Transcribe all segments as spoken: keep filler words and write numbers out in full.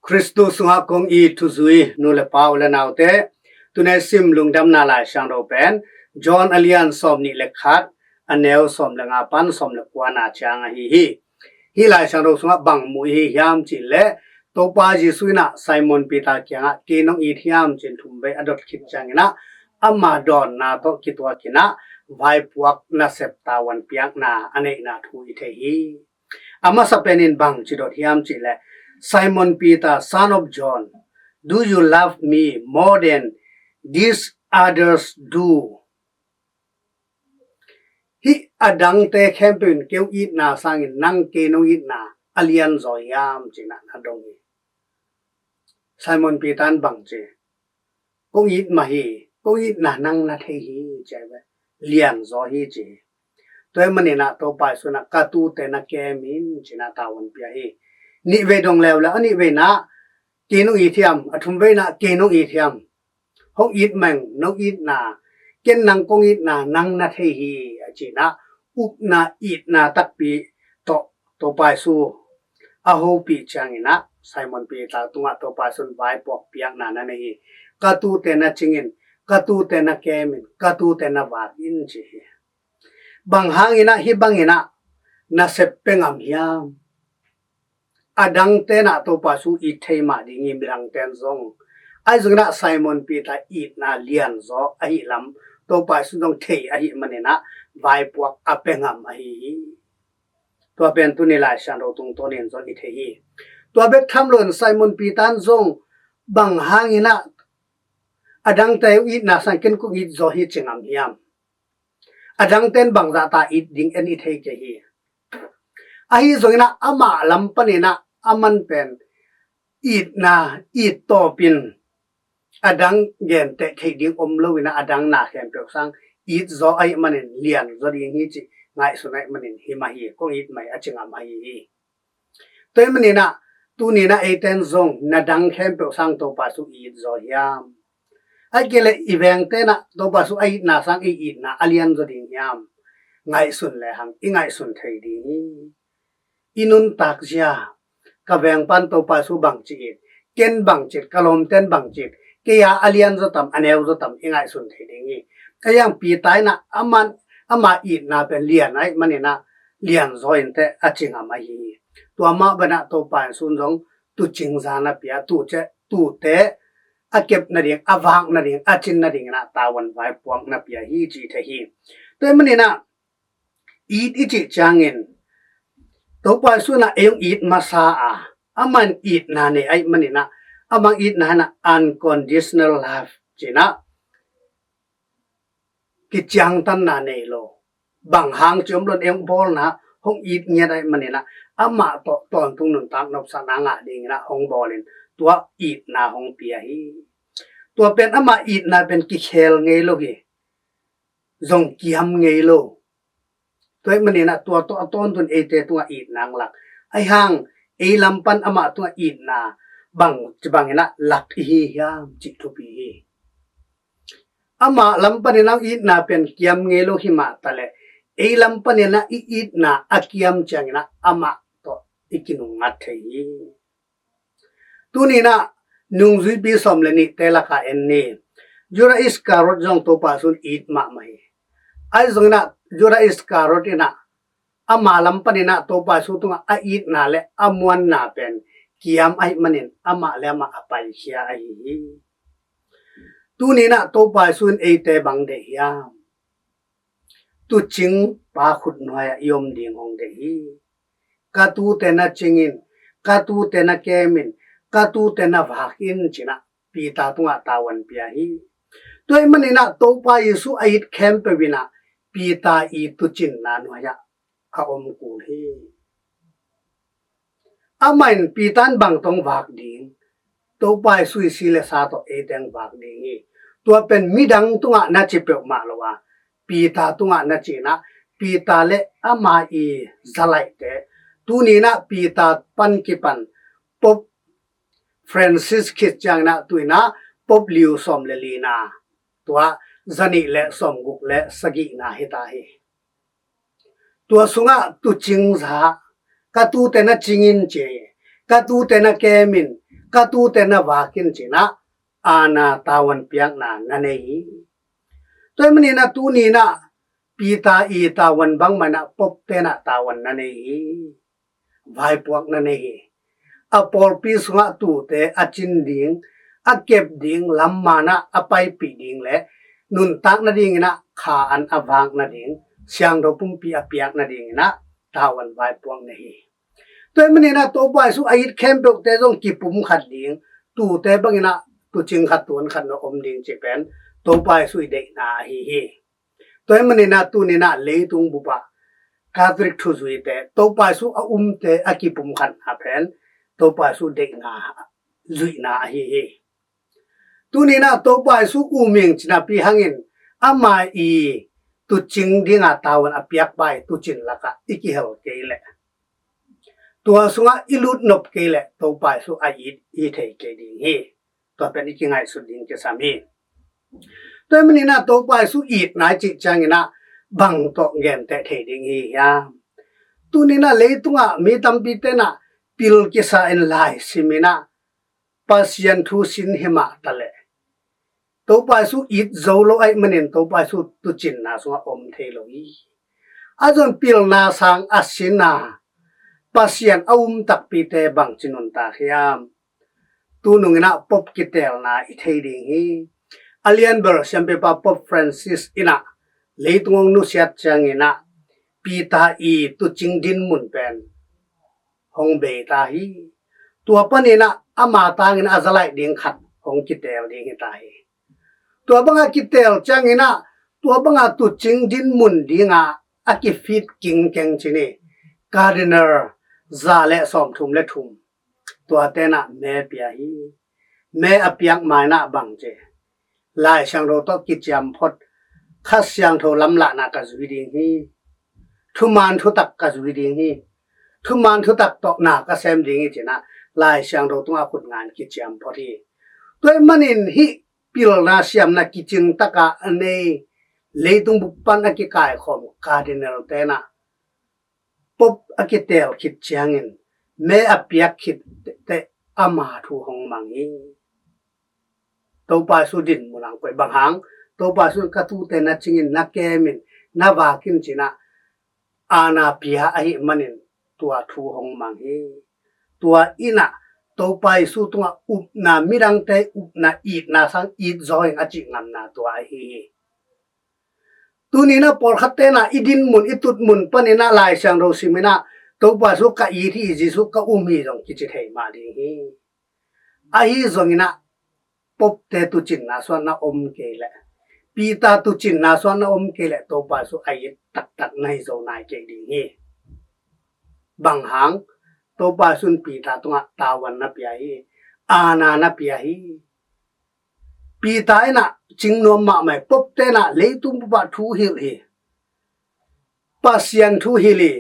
Khristu sungah kong it thuzui nu le pa, u le naute, tuni sim lungdamna Lai Siangtho pen John a lian sawm nih le khat, a neu sawm le nga pan sawm le kuana ciang ahi hi. Hih Lai Siangtho sungah bang mu i hi hiam cih leh, Topa Jesuh in ah Simon Peter kiangah, "Kei nong it hiam?" ci-in thum vei a dot khit ciangin ah, ama dawnna tawh kituakin ah vaipuak nasep tavuan piakna a neihna thu i thei hi. A masa penin bang ci dot hiam cih leh, "Simon Peter, son of John, do you love me more than these others do?" Hih a dangte khempeuh in kei hong itna sangin nang kei nong itna a lianzaw hiam, ci-in ah na dong hi. Simon Peter in bang ci? "Kong it mah hi, kong itna nang na thei hi," ci a hi ve. "Lianzaw hi," ci hi. Tua ahih manin ah Topa Jesuh in ah, "Ka tuute na kem in," ci-in ah tavuan pia hi. Nih vei dong leuleu, a nih vei in ah, "Kei nong it hiam?" A thum vei in ah, "Kei nong it hiam?" "Hong it meng, nong itna, ken nang kong itna nang na thei hi," a ci-in ah, upna itna takpi tawh Topa Jesuh a hopih ciangin ah, Simon Peter tungah Topa Jesuh in vaipuak piakna na nei hi. "Ka tuute na cing in, ka tuute na kem in, ka tuute na vak in," ci hi. Bang hangin ah hih bangin ah nasep pia ngam hiam? A dangte in ah Topa Jesuh it thei mah ding hi, midangte in zong. Ahi zongin ah Simon Peter itna lianzaw ahih lam Topa Jesuh zong thei ahih manin ah vaipuak a pia ngam ahi hi. Tua pen tuni Lai Siangtho tungtawnin zong i thei hi. Tua bek tham loin Simon Peter in zong bang hangin ah a dangte itna sang ken kong it zaw hi ci ngam hiam? A dangte in bangzah ta it ding en i thei kei hi. Ahi zongin ah amah lam panin ah aman pen itna, it tawpin a dang genteh theih ding om loin ah a dang na khempeuh sang it zaw ahih manin lianzaw ding hi cih ngaihsun ahih manin hi mah hi, kong it mah hi a ci ngam ahi hi. Tua ahih manin ah tuni in ah eite in zong na dang khempeuh sang Topa Jesuh i it zaw hiam? Ahih kei leh i vengte in ah Topa Jesuh a itna sang i itna a lianzaw ding hiam? Ngaihsun lehang i ngaihsun thei ding hi. I nuntak zia, ka veng pan Topa Jesuh bangci it, ken bangci it, ka lawmte in bangci it, kei a a lianzaw tam, a neuzaw tam, i ngaihsun thei ding hi. Ahi hang Peter in ah aman, ama itna pen lian ahih manin ah lianzaw inteh a ci ngam ahi hi. Tua mah bangin ah Topa Jesuh in zong tuucing za na pia, tuucing, tuute a kep nading, a vak nading, a cin nadingin ah tavuan vaipuak na pia hi cih thei hi. Tua ahih manin ah it i cih ciangin Topa Jesuh in ah ei hong it masa a, aman itna nei ahih manin ah, amah itna in ah unconditional love ci-in ah kiciangtanna nei lo. Bang hang ci om loin ei hong bawlna, hong it ngiat ahih manin ah amah tawh tawntung nuntak nopsakna ngah dingin ah hong bawlin tua itna hong pia hi. Tua pen ama itna pen kikhel ngei lo hi. Zong kiam ngei lo. Tua ahih manin ah tua tawh a tawntung eite tungah itna hong lak. Ahi hang ei lam pan amah tungah itna bang ci bangin ah lak i hi hiam cih thupi hi. Amah lam panin ah itna pen kiam ngei lo hi mah taleh, ei lam panin ah i itna a kiam ciangin ah amah tawh i kinungngat thei hi. Tuni in ah nungzuipi sawm le nihte lakah en ni. Judas Iskariot zong Topa Jesuh in it mahmah hi. Ahi zongin ah Judas Iskariot in ah ama lam panin ah Topa Jesuh tungah a itna le a muanna pen kiam ahih manin amah le amah a paikhia ahi hi. Tuni in ah Topa Jesuh in eite bang deih hiam? Tuucing pa khutnuai-ah i om ding hong deih hi. Ka tuute na cing in, ka tuute na kem in, ka tuute na vak in ci-in ah Peter tungah tavuan pia hi. Tua ahih manin ah Topa Jesuh a it khempeuh in ah Peter i tuucinna nuai-ah a om kul hi. Amah in Peter in bang tawh hong vak ding? Topa Jesuh i si le sa tawh eite hong vak ding hi. Tua pen midang tungah na ci peuhmah lo a, Peter tungah na ci-in ah, Peter le ama i zalaihte, tuni in ah Peter pan kipan Pope Francis khit ciangin ah tu-in ah Pope Leo sawm le lina, tua zanih le sawmguk le sagihna hi ta hi. Tua sungah tuucing za, ka tuute na cing in ci, ka tuute na kem in, ka tuute na vak in ci-in ah, aana tavuan piakna na nei hi. Tua ahih manin ah tuni-in ah Peter i tavuan bangmah in ah Pope ten ah tavuan na nei hi. Vaipuak na nei hi. A pawlpi sungah tuute a cin ding, a kep ding, lam man ah a paipih ding le nuntak nadingin ah kha an a vak nading, siangtho pumpi a piak nadingin ah tavuan vaipuak nei hi. Tua ahih manin ah Topa Jesu a it khempeuhte zong kipumkhat ding, tuute bangin ah tuucing khat tuuhan khat na om ding cih pen Topa Jesu i deihna ahi hi. Tua ahih manin ah tuni-in ah leitung bup ah Catholic thuzuite, Topa Jesu a umte a kipumkhatna pen Topa Jesu deihna, zuihna ahi hi. Tuni-in ah Topa Jesu um ing ci napi hangin ama i tuucing dinga tavuan a piak pa i tuucin lakah i kihel kei leh, tua sungah i lut nop kei leh Topa Jesu a it i thei kei ding hi. Tua pen i kingaihsut ding kisam hi. Tua ahih manin ah Topa Jesu itna i cih ciangin ah bang tawh genteh thei ding hi hiam? Tuni-in ah leitungah mi tampite in ah pil kisa in lai sim in ah Pasian thu sin hi mah ta leh, Topa Jesu it zo lo ahih manin Topa Jesu tuucinna sungah om thei lo hi. A zon pilna sang a sin a Pasian a um takpite bangci nuntak hiam? Tunung in ah Pope kiteelna i thei ding hi. A lianbel siampipa Pope Francis in ah leitung hong nusiat ciangin ah Peter i tuucing dinmun pen hong bei ta hi. Tua panin ah ama tangin a za laih ding khat hong kiteel ding hi ta hi. Tua banga kiteel ciangin ah tua banga tuucing dinmun dinga a kifit kingkeng ci ni, Cardinal za le sawmthum le thum, tuate in ah me pia hi. Me a piak ma in ah bang ci, Lai Siangtho tawh kiciam phot, Kha Siangtho lamlahna ka zui ding hi. Thuman thutak ka zui ding hi. Thuman thutak tawh na ka sem ding hi ci-in ah Lai Siangtho tungah khut nga in kiciam phot hi. Tua ahih manin hih pilna siamna kicing taka a nei, leitung bup pan a kikaikhawm Cardinal te in ah Pope a kiteel khit ciangin me a piak khit teh ama thu hong mang hi. Topa Jesu dinmun ah koih bang hang, Topa Jesu in ka tuute na cingin, na kemin, na vakin ci-in ah aana pia ahih manin tua thu hong mang hi. Tua in ah Topa Jesu tungah upna, midangte upna, itna sang it zaw ing a cih ngamna tua ahi hi. Tuni-in ah pawlkhatte in ah i dinmun, i tutmun panin ah Lai Siangtho sim in ah Topa Jesu ka it hi, Jesu ka um hi zong kici thei mah ding hi. Ahi zongin ah Pope te tuucinna suahna om kei leh, Peter tuucinna suahna om kei leh Topa Jesu a it taktak na hi zo nai kei ding hi. Bang hang, Topa Jesu in Peter tungah tavuan na pia hi. Aana na pia hi. Peter in ah cing nuam mahmah hi. Pope te in ah leitung bup ah thu hilh hi. Pasian thu hilh hi.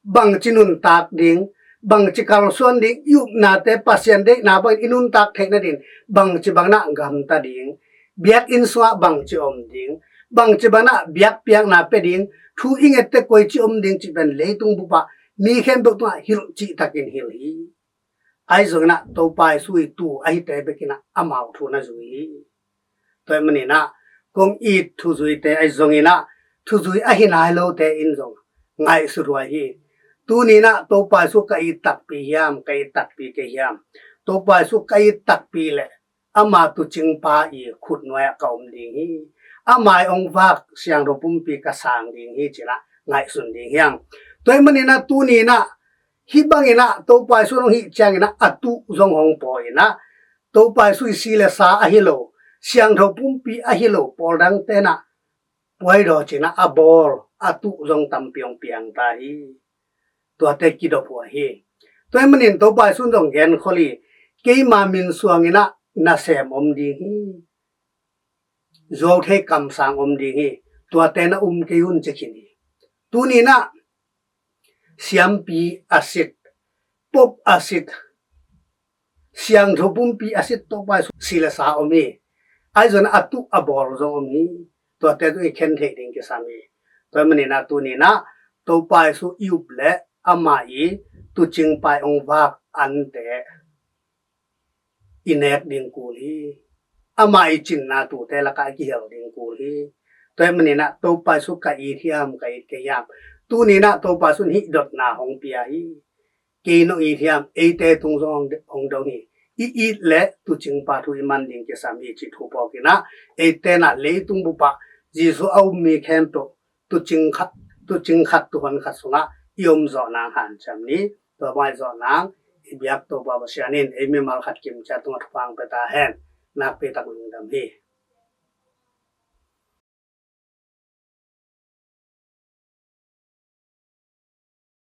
Bangci nuntak ding, bangci kalsuan ding, i upnate Pasian deihna bangin i nuntak theih nadin bangci bangin ah gamta ding, biakinn sungah bangci om ding, bangci bangin ah biakpiakna pia ding, thu i ngette koici om ding cih pen leitung bup ah mi khempeuh tungah hilh cihtakin hilh hi. Ahi zongin ah Topa Jesu i tu ahite bekin ah amau thu na zui hi. Tua ahih manin ah kong it thuzuite ahi zongin ah thuzui ahi nai lote in zong ngaihsut huai hi. Tuni-in ah Topa Jesu ka it takpi hiam, ka it takpi kei hiam? Topa Jesu ka it takpi leh ama tuucing pa i khut nuai ah ka om ding hi. Ama i hong vak siangtho pumpi ka sang ding hi ci-in ah ngaihsun ding hi hang. Tua ahih manin ah tuni-in ah hih bangin ah Topa Jesu hong hih ciangin ah a tuh zong hong pawi in ah, Topa Jesu i si le sa ahi lo, siangtho pumpi ahi lo, pawl dangte in ah puai daw ci-in ah a bawl, a tuh zong tampi hong piang ta hi. Tuate kidop huai hi. Tua ahih manin Topa Jesu in zong genkhol hi. Keima min suangin ah nasem om ding hi. Zuau thei kamsang om ding hi. Tuate na um kei un ci khin hi. Tuni-in ah siampi a sit, Pope a sit, siangtho pumpi a sit Topa Jesu si le sa om hi. Ahi zongin a tuh a bawl zong om hi. Tuate zong i khen theih ding kisam hi. Tua ahih manin ah tuni-in ah Topa Jesu i up leh ama i tuucing pa i hong vak ante i nek ding kul hi. Ama i cinna tute lakah i kihel ding kul hi. Tua ahih manin ah Topa Jesu ka it hiam, ka it kei hiam? Tuni-in ah Topa Jesu in hih dotna hong pia hi. Kei nong it hiam? Eite tung zong hong, hong dong hi. I it leh tuucingpa thu i man ding kisam hi cih thu phawk in ah, eite in ah leitung bup ah Jesu a um mi khempeuh tuucing khat, tuucing khat, tuuhon khat sungah i om zawh nang hanciam ni. Tua bang i zawh nang i biak Topa Pasian in ei mimal khat kim ciat tungah thupha hong pia ta hen. Nakpi tak lungdam hi.